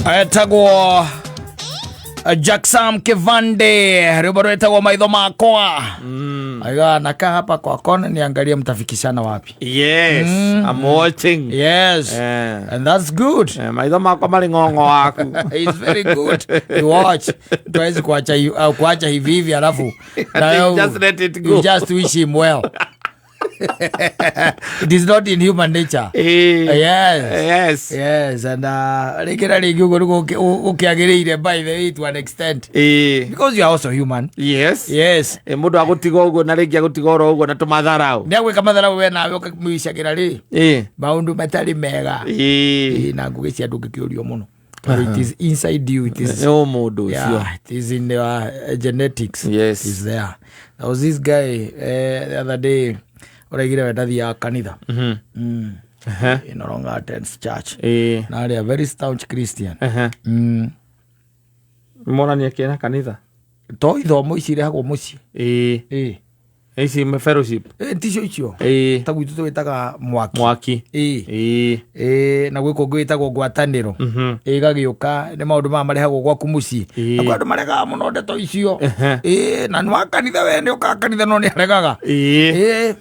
Etagwo Jackson Kivande, rwimbo rwetagwo Maitho Makwa. Aiga nakaa hapa kwa kona niangalie mtafikishana wapi. Yes, I'm watching. Yes. And that's good. Maitho makwa marĩ ng'ong'o waku. It's very good to watch. Tuwezi kuacha au kuacha hivi hivi alafu na Just let it go. You just wish him well. It is not in human nature. Yes. Yes, and rĩngĩ na rĩngĩ ũguo nĩguo ũkĩagĩrĩire, by the way, to an extent. Because you are also human. Yes. Mũndũ agũtiga ũguo na rĩngĩ agũtiga oro ũguo na tũmatharau. Nĩ agwĩka matharau we nawe ũkamwicagĩra rĩ maũndũ matarĩ mega. Ĩĩ, na ngũgĩ cia ndũngĩkĩũrio mũno. Tondũ it is inside you. It is Nĩ ũmũndũ ũcio. Yeah, it is in your genetics. It's there. There was this guy the other day ũraigire we ndathiaga kanitha. He no longer attends church. Na arĩ a very staunch Christian. Monania kĩna kanitha. To ithomo ici irehagwo mũciĩ. Ĩĩ. Ici fellowship. Ĩ, ticio icio. Ta gwitũ twĩtaga Mwaki. Mwaki. Ĩĩ. Ĩĩ, na gwĩ kũngĩ wĩtagwo Ngwatanĩro. Ĩgagĩũka nĩ maũndũ maya marehagwo gwaku mũciĩ. Na kwĩ andũ maregaga mũno ndeto icio. Ĩĩ, na nĩ wa kanitha, we nĩ ũkaga kanitha no nĩ aregaga. Ĩĩ.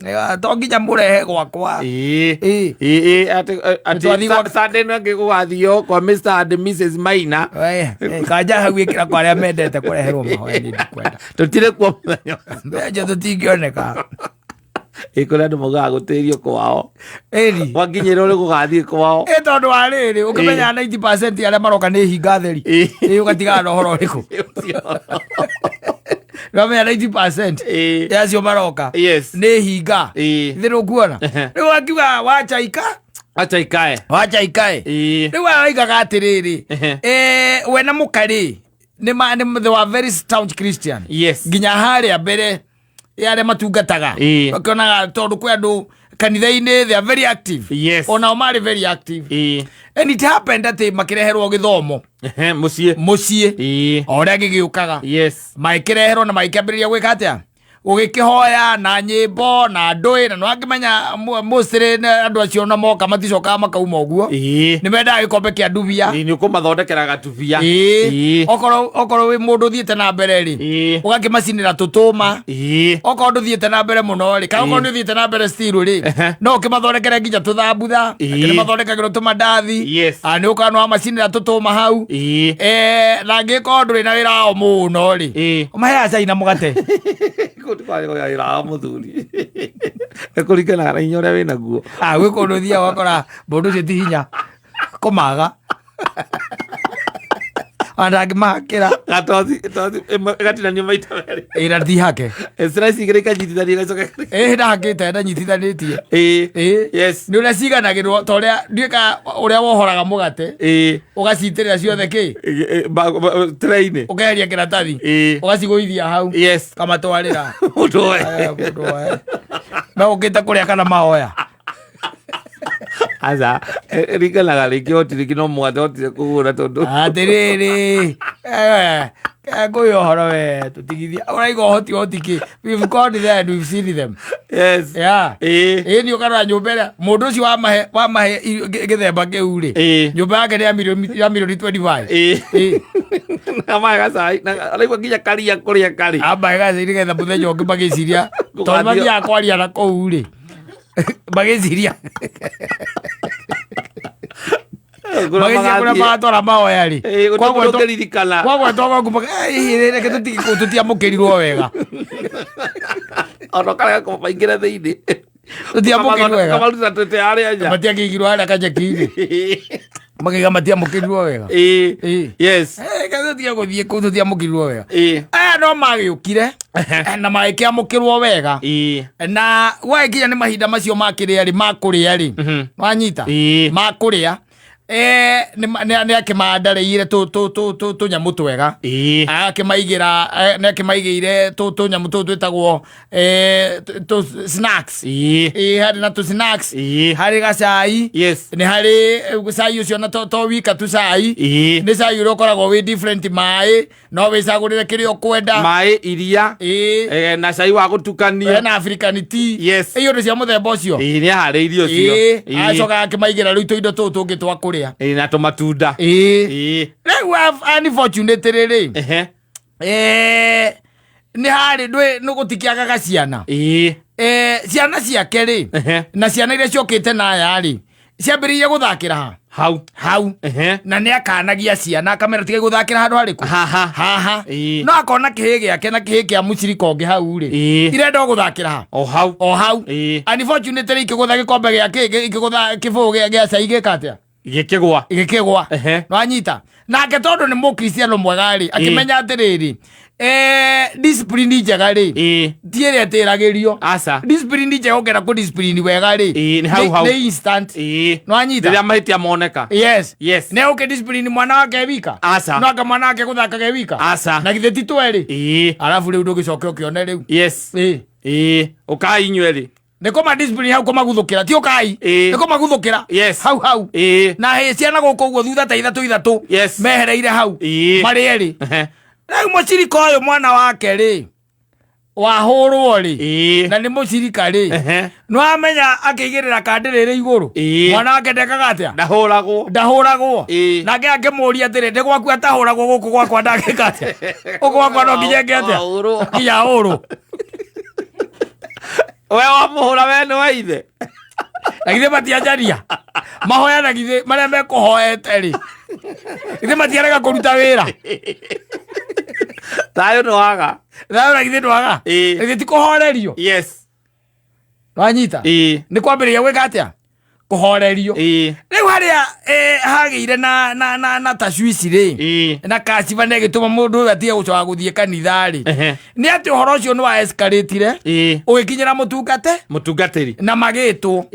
Ĩĩ, to nginya mũrehe gwakwa. Ĩĩ. Ĩĩ, atĩ Nĩtwathiĩ Sunday ĩno ĩngĩ gũgathiio kwa Mr and Mrs Maina. We, kanja hau ĩkĩra kwa arĩa mendete kũreherwo mahoya, niĩ ndikwenda. Tũtirĩ kuo mũthenya. Mbeca tũtingĩoneka. Ĩ, kũrĩ andũ maugaga gũtĩrio kwao. Ĩni. Gwakinyĩrwo nĩ gũgathiĩ kwao. Ĩ, tondũ wa rĩrĩ ũkĩmenyaga 90% arĩa maroka nĩ hinga theri. Ĩ, ũgatigana na ũhoro ũrĩkũ? Ũkamenya 90% ya acio maroka nĩ hinga. Thĩ nĩũkuona rĩu akiuga wachaika. Acha ikae. Wacha ikae. Rĩu araigaga atĩrĩrĩ, we na mũkarĩ nĩ they were very staunch Christian. Nginya harĩa mbere ya arĩa matungataga. Ũkĩonaga tondũ kwĩ andũ kanitha-inĩ they are very active. Onao marĩ very active. And it happened atĩ makĩreherwo gĩthomo Mũciĩ. Mũciĩ. O ũrĩa gĩgĩũkaga. Magĩkĩreherwo na magĩkĩambĩrĩria gwĩka atĩa, gũgĩkĩhoya na nyĩmbo na ndũĩ, na nĩwakĩmenya mostly andũ acio na moka maticokaga makauma ũguo. Nĩ mendaga gĩkombe kĩa ndubia. Nĩ ũkũmathondekera gatubia. Ĩĩ. Okorwo wĩ mũndũ ũthiĩte na mbere rĩ, ũgakĩmacinĩra tũtũma. Okorwo ndũthiĩte na mbere mũno rĩ, kana okorwo nĩ ũthiĩte na mbere still rĩ, no ũkĩmathondekere nginya tũthambutha. Nĩ mathondekagĩrwo tũmandathi. Ah, nĩ ũkaga nĩ wamacinĩra tũtũma hau. Na angĩkorwo ndũrĩ na wĩra wao mũno rĩ, ũmaheaga cai na mũgate. Kũu ti kwarĩ wĩra wa mũthuri, nĩ kũringanaga na hinya ũrĩa wĩ naguo. Ah, gwĩ kũndũ ũthiaga ũgakora mũndũ ũcio ti hinya kũmaga ona ndangĩmahakĩra. Gatothi tothi ĩmwe ĩgatinanio maita merĩ. Ĩra ti hake. Slice igĩrĩ ikanyitithanio igacoka. Ĩ, ndahakĩte, ndanyitithanĩtie. Ĩ. Nĩ ũrĩa ciganagĩrwo, ta ũrĩa ndiũĩ ũrĩa wohoraga mũgate, ũgacitĩrĩra ciothe kĩ Tray-inĩ. Ũkeheria kĩratathi. Ũgacigũithia hau. Kamatwarĩra. Mũndũ oe. Aya, mũndũ oe. No ũkĩte kũrĩa kana mahoya. Aca, ringanaga rĩngĩ hotire rĩngĩ no mũgate hotire kũgũra tondũ Atĩrĩrĩ, ngũyũ ũhoro we tũtigithia ũraiga ũhoti ũhoti kĩ. We've gone there and we've seen them. Yeah. Ĩ, nĩ ũkarora nyũmba ĩrĩa mũndũ ũcio wamahe gĩthemba kĩu rĩ, nyũmba yake nĩ ya milioni 25. Ĩ. Amahe gacai na araigua nginya karia kũrĩa karĩ. Amahe gacai nĩgetha mũthenya ũngĩ magĩciria, tondũ mathiaga kwaria na kũu rĩ, magĩciria kũrĩa magatwara mahoya rĩ. Ũngĩririkana. Kwagwetwo gwaku reke tũtiamũkĩrirwo wega. Ona ũkarega kũmaingĩra thĩinĩ. Tũtiamũkĩrirwo wega. Kamaruta tete harĩa nja. Matiakĩigirwo harĩa kanyeki-inĩ, makaiga matiamũkĩrirwo wega. Ĩĩ. Tũtige gũthiĩ kũu, tũtiamũkĩrirwo wega. Aya no magĩũkire na magĩkĩamũkĩrwo wega. Na gwagĩkinya nĩ mahinda macio ma kĩrĩa rĩ, ma kũrĩa rĩ, wanyita? Ma kũrĩa. Nĩ akĩmandarĩire tũnyamũ twega. Akĩmaigĩra, nĩ akĩmaigĩire tũnyamũ tũtũ twĩtagwo snacks. Ĩĩ, harĩ na tũ snacks. Harĩ gacai. Nĩ harĩ cai ũcio na to wika tu cai. Nĩ cai ũrĩa ũkoragwo wĩ different, maĩ no wĩcagũrĩre kĩrĩa ũkwenda. Maĩ, iria. Na cai wa gũtukania. Hena African tea. Indo cia mũthemba ũcio. Ĩĩ, nĩ aharĩirie ũcio. Ĩĩ, acoka akĩmaigĩra rĩu tũindo tũũ tũngĩ twa kũrĩa. kũrĩa. Ĩĩ, na tũmatunda. Ĩĩ. Ĩĩ. Rĩu unfortunately rĩ, nĩ harĩ ndwĩ nĩ gũtikĩagaga ciana. Ciana ciake rĩ, na ciana iria ciokĩte na aya rĩ, ciambĩrĩirie gũthakĩra ha? Hau. Hau. Na nĩ akanagia ciana akamera tigai gũthakĩra handũ harĩkũ? Haha. Haha. Ĩĩ. No akona kĩhĩ gĩake na kĩhĩ kĩa mũcirika ũngĩ hau rĩ, irenda o gũthakĩra ha? O hau. O hau. Ĩĩ. Unfortunately ikĩgũtha gĩkombe gĩa kĩ, ikĩgũtha kĩbũyũ gĩa cai gĩka atĩa? Gĩkĩgwa. Gĩkĩgwa. Nwanyita nake tondũ nĩ mũkristiano mwega rĩ, akĩmenya atĩrĩrĩ, discipline njega rĩ, ti ĩrĩa ĩtĩragĩrio. Aca. Discipline njega ũngĩenda kũ discipline wega rĩ, Ĩĩ, nĩ hau hau. Nĩ instant. Nwanyita. Rĩrĩa mahĩtia moneka. Yes. Yes. Nĩ ũkĩ discipline mwana wake wika? Aca. No anga mwana wake gũthakaga e wika? Aca. Na githĩ ti twerĩ? Ĩĩ. Arabu rĩu ndũgĩcoke ũkĩone rĩu. Yes. Ĩĩ. Ĩĩ. Ũkai inyuĩ rĩ. Nĩ kũma discipline hau, kũmaguthũkĩra, ti ũkai. Ĩĩ. Nĩ kũmaguthũkĩra. Yes. Hau hau. Ĩĩ. Na hĩ ciana gũkũ ũguo thutha ta ithatũ ithatũ. Yes. Mehereire hau. Ĩĩ. Marĩ erĩ. Rĩu mũcirika ũyũ mwana wake rĩ, wahũrwo rĩ, na nĩ mũcirika rĩ, nĩwamenya akĩigĩrĩra kandĩrĩ rĩ igũrũ. Ĩĩ. Mwana wake ndekaga atĩa? Ndahũragwo. Ndahũragwo. Ĩĩ. Nake akĩmũria atĩrĩ, nĩ gwaku atahũragwo, gũkũ gwakwa ndangĩka atĩa? Gũkũ gwakwa no nginya eke atĩa? Ahũrwo. Nginya ahũrwo. We wamũhũra, we nĩ wa ithe. Na githĩ matianjaria mahoya? Na githĩ marĩa mekũhoete rĩ, githĩ matiarega kũruta wĩra? Thayũ nĩ waga. Thayũ na githĩ ndwaga? Ĩĩ. Githĩ ti kũhorerio? Yes. Wanyita? Ĩĩ. Nĩ kwambĩrĩria gwĩka atĩa? Kũhorerio. Ĩĩ. Rĩu harĩa hagĩire na tacwici rĩ, na kaciba nĩ ĩgĩtũma mũndũ ũyũ atige gũcoka gũthiĩ kanitha rĩ, nĩ atĩ ũhoro ũcio nĩ wa escalate-ire, ũgĩkinyĩra mũtungate Mũtungatĩri. Na magĩtwo.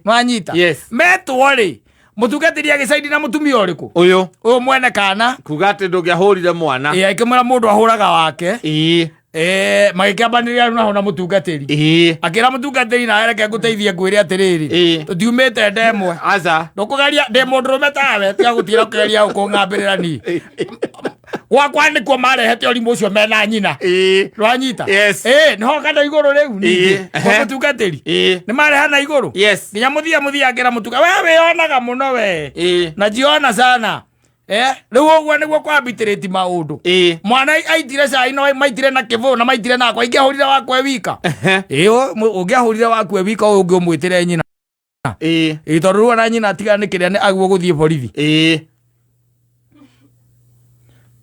Nwanyita? Yes. Metwo rĩ, mũtungatĩri agĩcaidi na mũtumia ũrĩkũ? Ũyũ. Ũyũ mwene kana. Kuga atĩ ndũngĩahũrire mwana. Ĩ, akĩmwĩra mũndũ ahũraga wake. Magĩkĩambanĩria naho na mũtungatĩri. Akĩra mũtungatĩri, nawe reke ngũteithie, ngwĩre atĩrĩrĩ, tũtiumĩte ndemwe. Aca. Ndũkũgeria, ndĩ mũndũrũme tawe, tiga gũtira ũkĩgeria kũng'ambĩrĩra niĩ. Gwakwa nĩkuo marehete ũrimũ ũcio mena nyina. Rwanyita? Yes. Ĩ, nĩho kana igũrũ rĩu ningĩ kwa mũtungatĩri nĩ mareha na igũrũ. Yes. Nginya mũthia mũthia akĩra mũtunga, we wĩyonaga mũno we. Najiona sana. Rĩu ũguo nĩguo kwambitĩrĩti maũndũ. Mwana aitire cai, no maitire na kĩbũyũ na maitire nakwa, ingĩahũrire wakwa e wika. Ĩ, ũngĩahũrire waku e wika, ũyũ ũngĩ ũmwĩtĩre nyina. Ĩ, tondũ rĩu ona nyina tiga nĩ kĩrĩa nĩ aguo gũthiĩ borithi.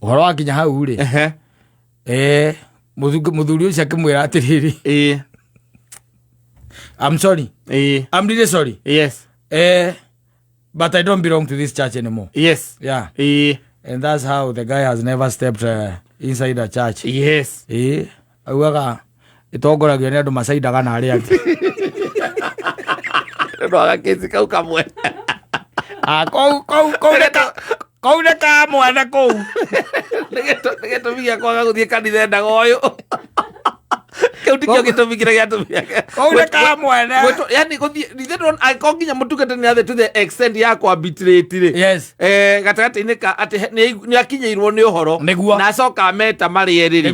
Ũhoro wakinya hau rĩ, mũthuri ũcio akĩmwĩra atĩrĩrĩ, I'm sorry. I'm really sorry. But I don't belong to this church anymore. Yeah. And that's how the guy has never stepped inside a church. Ĩ, augaga ĩtongoragio nĩ andũ macaindaga na arĩa angĩ. Ndwaga kĩci kau kamwe. Ah, kũu nĩ ka mwana kũu. Nĩ gĩtũmi gĩa kwaga gũthiĩ kanitha endaga ũyũ. Kĩu tikĩo gĩtũmi kĩrĩa gĩatũmire. Kũu nĩ ka mwene. Yani gũthiĩ ithe ndona angĩkorwo nginya mũtungatĩri nĩ athiĩ to the extent ya kwambitirĩti rĩ, gatagatĩ-inĩ ka atĩ nĩ akinyĩirwo nĩ ũhoro na acoka ameta marĩ erĩ rĩ,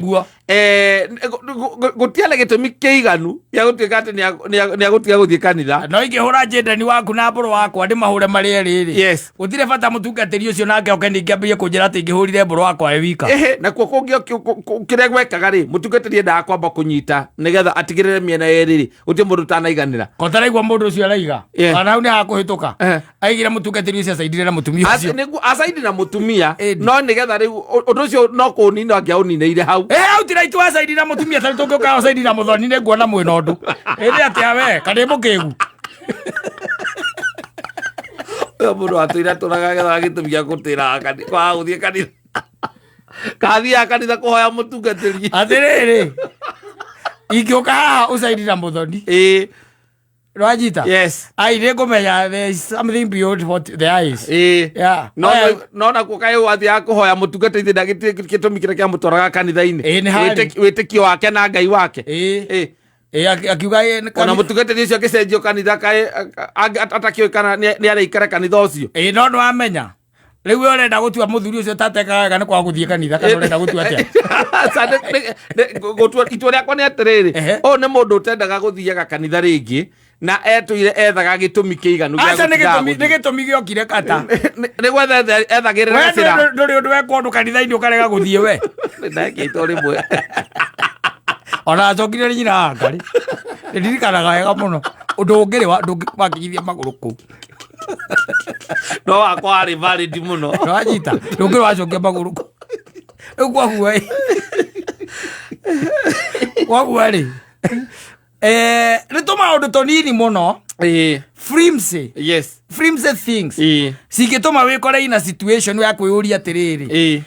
gũtiarĩ gĩtũmi kĩiganu gĩa gũtuĩka atĩ nĩ agũtiga gũthiĩ kanitha. No ingĩhũra njĩndani waku na mbũrũ wakwa ndĩmahũre marĩ erĩ rĩ, gũtirĩ bata mũtungatĩri ũcio nake oke ningĩ ambĩrĩrie kũnjĩra atĩ ingĩhũrire mbũrũ wakwa e wika. Ehe, nakuo kũngĩ kĩrĩa gwekaga rĩ, mũtungatĩri endaga kwamba kũnyita nĩgetha atigĩrĩre mĩena yerĩ rĩ, gũtirĩ mũndũ ũtanaiganĩra. Kotaraigua mũndũ ũcio araiga, ona hau nĩ hakũhĩtũka. Aigire mũtungatĩri ũcio acaindire na mũtumia ũcio. Nĩguo acaindi na mũtumia. Ĩni. No nĩgetha rĩu ũndũ ũcio no kũũnina angĩaũninĩire hau. Ĩ, hau ti right wacaindi na mũtumia, tarĩ tũngĩũka wacaindi na mũthoni nĩ nguona mwĩna ũndũ. Ĩndĩ atĩa we kana ĩ mũkĩgu? Ũyũ mũndũ atũire atũraga gethaga gĩtũmi gĩa gũtĩra kwaga gũthiĩ kanitha, kathiaga kanitha kũhoya mũtungatĩri. Atĩrĩrĩ, ingĩũka haha ũcaindi na mũthoni, rwanyita? Yes. Ai, nĩ ngũmenya there is something beyond what the eyes. Yeah. No Oya- no nakuo kaĩ wathiaga kũhoya mũtungatĩri thĩna gĩtũmi kĩrĩa kĩamũtwaraga kanitha-inĩ. Ĩĩ, nĩ harĩ. Wĩtĩkio wake na Ngai wake. Ĩ, akiuga ĩ, nĩ Ona mũtungatĩri ũcio akĩcenjio kanitha kaĩ atakĩũĩ kana nĩ arĩikara kanitha ũcio. Ĩ, no nĩwamenya rĩu we ũrenda gũtua mũthuri ũcio tatekaga wega nĩ kwaga gũthiĩ kanitha, kana ũrenda gũtua atĩa? Aca, itua rĩakwa nĩ atĩrĩrĩ, ũyũ nĩ mũndũ ũtendaga gũthiaga kanitha rĩngĩ. Na etũire ethaga gĩtũmi kĩiganu gĩa Aca nĩ gũtigaga gĩtũmi nĩ gũthiĩ. gĩtũmi gĩokire kata. Nĩ gwetha ethagĩrĩra We gacĩra. ndũrĩ ũndũ wekwo ũndũ kanitha-inĩ ũkarega gũthiĩ we. Ndekĩtwo rĩmwe. Ona acokire nĩ nyina wa Ngarĩ. Nĩndirikanaga wega mũno. Ũndũ ũngĩrĩ ndũngĩwakinyithia magũrũ kũu. No wakwa warĩ valid mũno. Nĩwanyita? Ndũngĩrĩ wacokia magũrũ kũu. Rĩu kwaguo ĩ. Kwaguo rĩ. Nĩ tũmaũndũ tũnini mũno. Flimsy. Flimsy things. Cingĩtũma wĩkore ina situation ya kwĩyũria atĩrĩrĩ.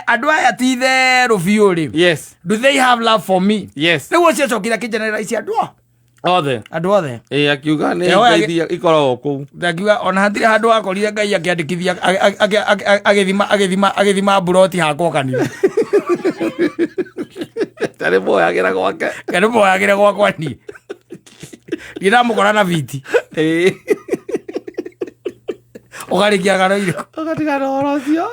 Andũ aya ti itherũ biũ rĩ. Do they have love for me? Rĩu ũcio acokire akĩgeneralize andũ Othe. Andũ othe. Akiuga nĩ Eho ngai iria ikoragwo kũu. Ndakiuga ona hatirĩ handũ akorire Ngai akĩandĩkithia agĩthima mburoti hakwo kanitha. Tarĩ moyagĩra gwake. Ngai nĩmoyagĩre gwakwa niĩ. Niĩ ndamũkora na viti. Ũkarĩkia ng'ano irĩkũ? Ũgatigana ũhoro ũcio.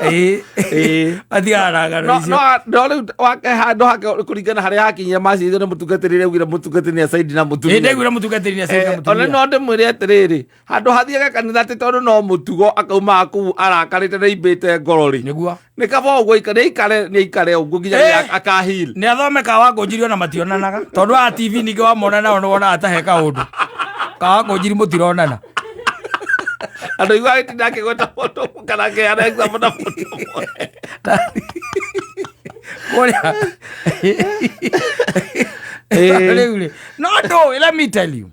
Atigana na ng'ano No icio. no rĩu wake handũ hake kũringana harĩa hakinyire macirithio nĩ mũtungatĩri rĩu augire mũtungatĩri nĩ acaindi na mũtumia. Ĩĩ, ndaiguire mũtungatĩri nĩ acaindi na Ona mũtumia. no ndĩmwĩre atĩrĩrĩ, handũ hathiage kanitha atĩ tondũ no mũtugo akaumaga kũu arakarĩte na imbĩte ngoro rĩ. Nĩguo. Nĩ kaba ũguo aikare, nĩ aikare ũguo nginya rĩrĩa akahil. Nĩ athome ka Wangũnjiri ona mationanaga. Tondũ wa TV ningĩ wamona nao nĩ wonaga ta he kaũndũ. Ka Wangũnjiri mũtironana. Andũ aigua agĩtinda akĩgweta mũndũ kana akĩheana example na mũndũ ũmwe. Kũrĩa. Rĩu rĩ. No ndũĩ, let me tell you.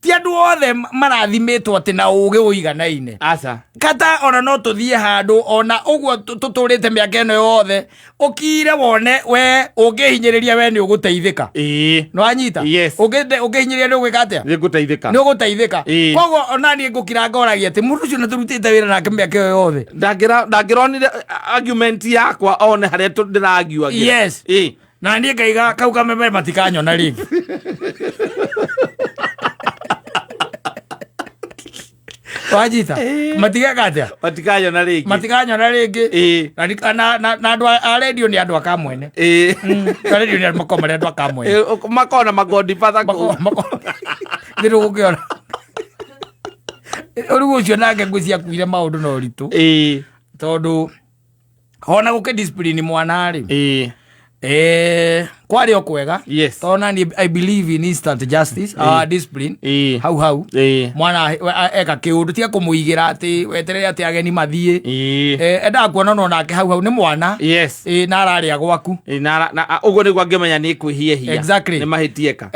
Ti andũ othe marathimĩtwo atĩ na ũgĩ ũiganaine. Aca. Kata ona no tũthiĩ handũ ona ũguo tũtũrĩte mĩaka ĩno yothe ũkire wone we ũngĩhinyĩrĩria we nĩ ũgũteithĩka. Nĩwanyita? Yes. Ũngĩhinyĩrĩria nĩ ũgwĩka atĩa? Nĩ ngũteithĩka. Nĩ ũgũteithĩka. Koguo ona niĩ ngũkira ngoragia atĩ mũndũ ũcio na tũrutĩte wĩra nake mĩaka ĩyo yothe. Ndangĩronire argument yakwa one harĩa ndĩragiagĩra. Yes. Na niĩ ngaiga kau kameme matikanyona rĩngĩ. Wanyita? Matigeka atĩa? Matikanyona rĩngĩ. Matikanyona rĩngĩ. Na andũ a radio nĩ andũ a kamwene. A radio nĩ andũ makoragwo marĩ andũ a kamwene. Makona magodfather kũu. Nĩ rũgũkĩona. Rĩu ũcio nake ngwĩciria akuire maũndũ na ũritũ. Tondũ ona gũkĩ discipline mwana rĩ. Kwarĩ o kwega. Tondũ nani I believe in instant justice, discipline. Hau hau. Mwana eka kĩũndũ tiga kũmũigĩra atĩ weterere atĩ ageni mathiĩ. Endaga kuonana nake hau hau nĩ mwana. Na ararĩa gwaku. Na ũguo nĩguo angĩmenya nĩ kwĩhiehia. Nĩ mahĩtie ka.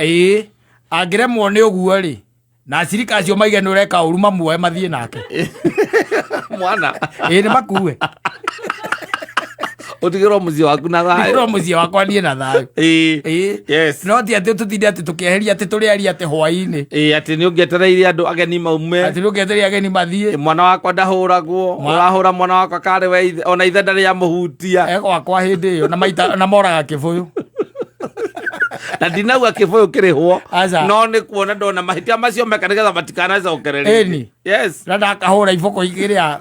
Angĩremwo nĩ ũguo rĩ. Na acirika acio maige nĩ ũreka ũru mamuoe mathiĩ nake. Mwana. Nĩ makue. Ũtigĩrwo mũciĩ waku na thayũ. Ũtigĩrwo mũciĩ wakwa niĩ na thayũ. No ti atĩ tũtinde atĩ tũkĩeheria atĩ tũrĩaria atĩ hwaĩ-inĩ. Atĩ nĩ ũngĩetereire andũ ageni maume. Atĩ nĩ ũngĩetereire ageni mathiĩ. Mwana wakwa ndahũragwo. Ũrahũra mwana wakwa karĩ we ithe, ona ithe ndarĩ amũhutia. E gwakwa hĩndĩ ĩyo na maita na moraga kĩbũyũ. Na ndinauga kĩbũyũ kĩrĩhwo. Aca. No nĩ kuona ndona mahĩtia macio meka nĩgetha matikanacokerere. Ĩni. Yes. Na ndakahũra iboko igĩrĩ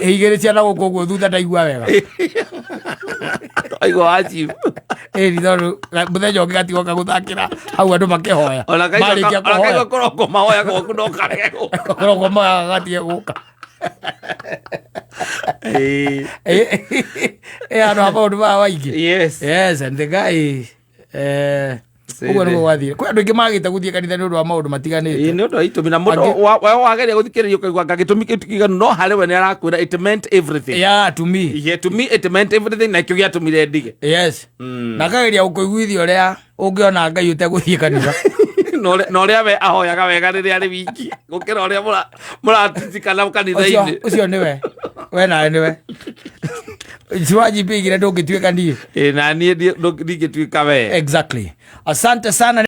igĩrĩ cia na gũkũ ũguo thutha ndaigua wega. Aigua wa chief. Ĩni tondũ mũthenya ũngĩ gatigoka gũthakĩra hau andũ makĩhoya. Ona Marĩkia kaigua kũhoya. kũroko mahoya gwaku no karege gũka. Kũroko mahoya gatige gũka. Andũ a maũndũ maya maingĩ. Yes. Yes, and the guy, ũguo nĩguo gwathire. Kwĩ andũ aingĩ magĩte gũthiĩ kanitha nĩ ũndũ wa maũndũ matiganĩte. Nĩ ũndũ wa itũmi na mũndũ we wageria gũthikĩrĩria ũkaigua anga gĩtũmi kĩu ti kĩiganu, no harĩ we nĩ arakwĩra it meant everything. Yeah, to me. Yeah, to me it meant everything na kĩo gĩatũmire ndige. Yes. Na akageria gũkũiguithia ũrĩa ũngĩona Ngai ũtegũthiĩ kanitha. Na ũrĩa we ahoyaga wega rĩrĩa arĩ wiki gũkĩra ũrĩa mũratitikana kanitha-inĩ. Ũcio nĩwe. We nawe nĩwe. Siwajipigire ndũngĩtuĩka niĩ. Na niĩ ndingĩtuĩka we. Exactly. Asante sana.